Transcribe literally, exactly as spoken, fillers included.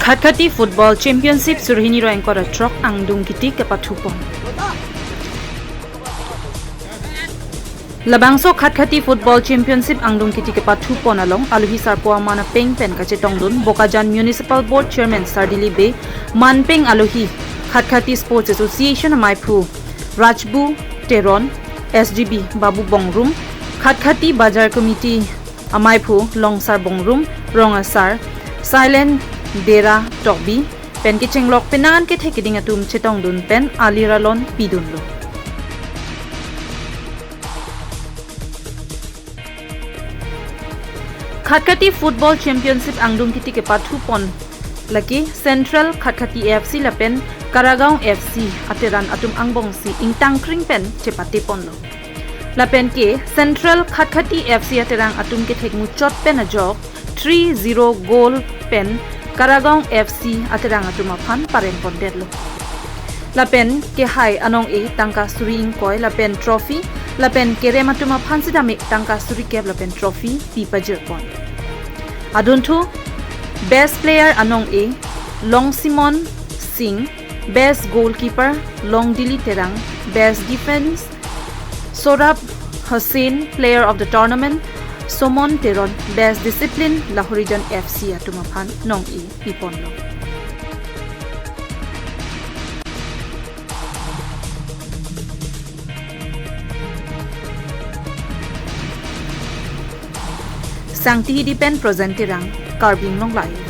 Khatkhati Football Championship suri hini ra ingkoi ra throk angdung kiti kepathupon. Labangso Khatkhati Football Championship angdung kiti kepathupon along alohi sarpo aman apeng pen kachetongdun Bokajan Municipal Board Chairman Sar Dilip Bey, manpeng alohi Khatkhati Sports Association amaiphu Rajbu Teron, S G B Babu Bongrum, Khatkhati Bazar Committee amaiphu Longsar Bongrum, Rong Asar Silent Dera Tokbi pen kechenglok penang an kethek keding atum chetongdun pen aliralon pidunlo. Khatkhati Football Championship angdung kiti kepathupon lake Central Khatkhati F C lapen Karagaon F C ateran atum angbongsi ingtangkring pen chepateponlo. Lapen ke Central Khatkhati F C aterang atum kethek muchot pen ajok three zero goal pen Karagaon F C aterang atum aphan parengpondetlo. Lapen kehai anong-e tangka suri ingkoi lapen trophy, lapen kerem atum aphan sitame tangka suri kep lapen trophy pipajirpon. Adunthu Best Player anong-e Longsimon Singh, Best Goalkeeper Longdili Terang, Best Defense Sorab Hussain, Player of the Tournament Somon Teron, Best Discipline Lahorijan F C atum aphan nong-e piponlo. Sangti Hidi pen Projen Terang, Karbi Anglong Live.